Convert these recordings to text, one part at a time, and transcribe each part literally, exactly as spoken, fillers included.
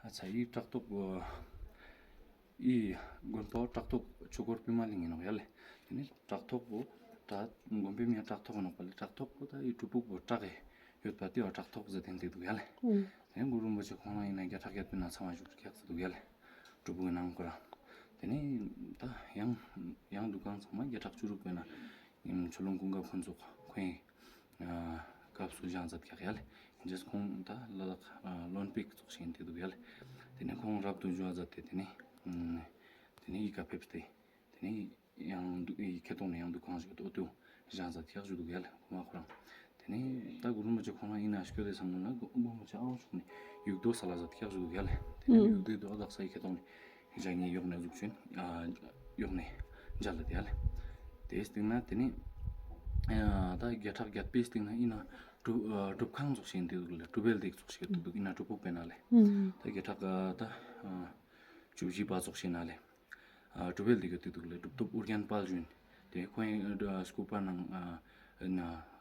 ཨ་ཚ་ཡི་བྲག་ཐོག་པོ། ཨི་དགོན་པ་བྲག་ཐོག་ཆོས་འཁོར་པུས་མོ་གླིང་ཡིན་ནོག་ཡ་ལེ། དེ་ནས་བྲག་ཐོག་པོ། ད་དགོན་པའི་མིང་བྲག་ཐོག་ཡིན་ནོག་པ་ལེ། བྲག་ཐོག་པོ་ད་ཨི་སྒྲུབ་ཕུག་པོ་བྲག་གི་ཡོད་པ་དེ་བ་བྲག་ཐོག་ཟེར་དེ་འདུག་ཡ་ལེ། ཨུམ། དེ་ནས་གུ་རུ་རིན་པོ་ཆེ་ཁོང་རང་ཡིན་ན་བརྒྱ་ཕྲག་བརྒྱད་པའི་ནང་ཚང་མ་བཞུགས་ཀྱག་ཟེར་འདུག་ཡ་ལེ། སྒྲུབ་ཕུག་གི་ནང་ཁོ་རང་། དེ་ནས་ད་ཡང་ཡང་འདུ་ཁང་ཚང་མ་བརྒྱ་ཕྲག་བཅུ་དྲུག་པའི་ནང་ཆོས་ལུང་ཀུན་དགའ་ཕུན་ཚོགས་ཁོང་གི་སྐབས་སུ་བཞེངས་མཛད་ཀྱག་ཡ་ལེ། ཁྱེད་ཁོང་ད་ལ་དྭགས་བློན་པོ་ཙོགས་ཤིག་ཡིན་དེ་འདུག་ཡ་ལེ། དེ་ནས་ཁོང་རབ་ཏུ་བྱུང་བ་མཛད་དེ་དེ་ནས་དེ་ནས་ཡི་ག་ཕེབས་ཏེ། དེ་ནས་ཡང་འདུ་ཡི་ཁེ་ཏོང་ནས་ཡང་འདུ་ཁང་ཞིག་ཏོ་ཏོ་བཞེངས་མཛད་ཀྱག་ཞུ་འདུག་ཡ་ལེ། ཁོ་མ་ཁོ་རང་། དེ་ནས་ད་གུ་རུ་རིན་པོ་ཆེ་ཁོང་རང་ཡིན་ན་སྐྱོ་དེ་སང་ན་གུ་རུ་རིན་པོ་ཆེ་ཨའོ་ཤོག་ནས་ཡུག་རྡོ་ས་ལ་མཛད་ཀྱག་ཞུ་འདུག་ཡ་ལེ། དེ་ནས་ཡུག་རྡོའི་རྡོ་ཨ་དག་ས་ཡི་ཁེ་ཏོང་ནས་ཞག་ཉིན་གཡོག་ནས་གཟུགས་ཅན་གཡོག་ནས་མཇལ་ལ་དེ་ཡ་ལེ། དེའི་སྟེང་ན་དེ་ནས་ད་བརྒྱ་ཕྲག་བརྒྱད་པའི་སྟེང་ན་ཡིན་ན་སྒྲུབ་སྒྲུབ་ཁང་ཙོགས་ཤིག་ཡིན་དེ་འདུག་ལེ། སྒྲུབ་པའི་ལྡེ་ཙོགས་ཤིག་འདུག་འདུག་ཡིན་ན་སྒྲུབ་ཕུག་པའི་ནང་ལེ། ད་བརྒྱ་ཕྲག་ད་བཅུ་བཞི་པ་ཙོགས་ཤིག་ན་ལེ། སྒྲུབ་པའི་ལྡེ་ག་དེ་འདུག་ལེ། གྲུབ་ཐོབ་ཨོ་རྒྱན་དཔལ་འབྱོར་དེ་ཁོང་སྐུ་པར་ནང་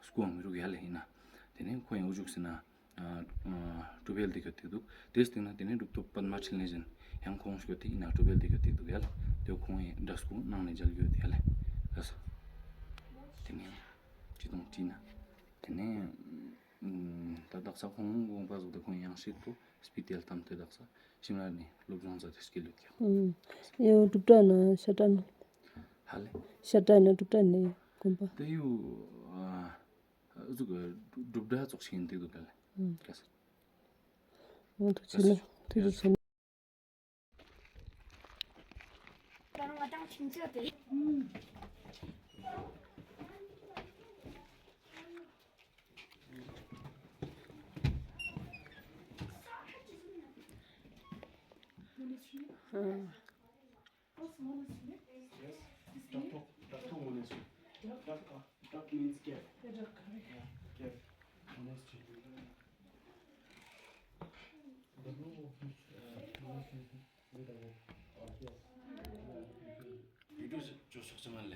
སྐུ་འོང་མི་རུག་ཡ་ལེ་ཡིན་ན། དེ་ནས་ཁོང་ཡང་འུ་ཅུག་ཟེར་ན་སྒྲུབ་པའི་ལྡེ་ག་དེ་འདུག་དེའི་སྟེང་ན་དེ་ནས་གྲུབ་ཐོབ་པདྨ་འཕྲིན་ལས་ཅན་ཡང་ཁོང་སྐྱོད་དེ་ཡིན་ན་སྒྲུབ་པའི་ལྡེ་ག་དེ་འདུག་ཡ་ལེ། དེ་ཁོང་ཡང་འདྲ་སྐུ་ནང་ནས་མཇལ་རྒྱུ་ཡོད་ཡ་ལེ། ལགས་སོ། དེ་ནས་ཅི་དང་ཅི་ན། དེ་ནས་ད་དག་ས་ཁོང་དགོངས་པ་རྫོགས་ཏེ་ཁོང་ཡང་སྲིད་དུ་སྤི་ཏི་ལ་བལྟམས་ཏེ་དག་ས་ཤིང་ལ་ནས་སློབ་སྦྱོང་མཛད་དེ་སྐྱེས་ལོས་ཀྱང་། ཨུམ། ཡང་སྒྲུབ་གྲྭ་ན་ཤ་ཏྲ་ན། ཧ་ལེ། ཤ་ཏྲ་ན་སྒྲུབ་གྲྭ་ནས་དགོན་པ། དེ་ཡུ་ཨ་ཟུག་སྒྲུབ་གྲྭ་ཙོགས་ཤིག་ཡིན་དེ་འདུག་ག་ལེ། ཨུམ། ལགས་སོ། ཨོ་ཐུགས་རྗེ་ཆེ་ལེ། ཐུགས་རྗེ་ཆེ་ལེ། Yes. Duck, duck, duck means cat. Yeah, duck, correct. Yeah, cat. Monastery. The room of this, uh, monastery is made up of, uh, yes. ཡུ་ཊུབ་ཅོ་ཤོག་ཅི་མ་ལེ།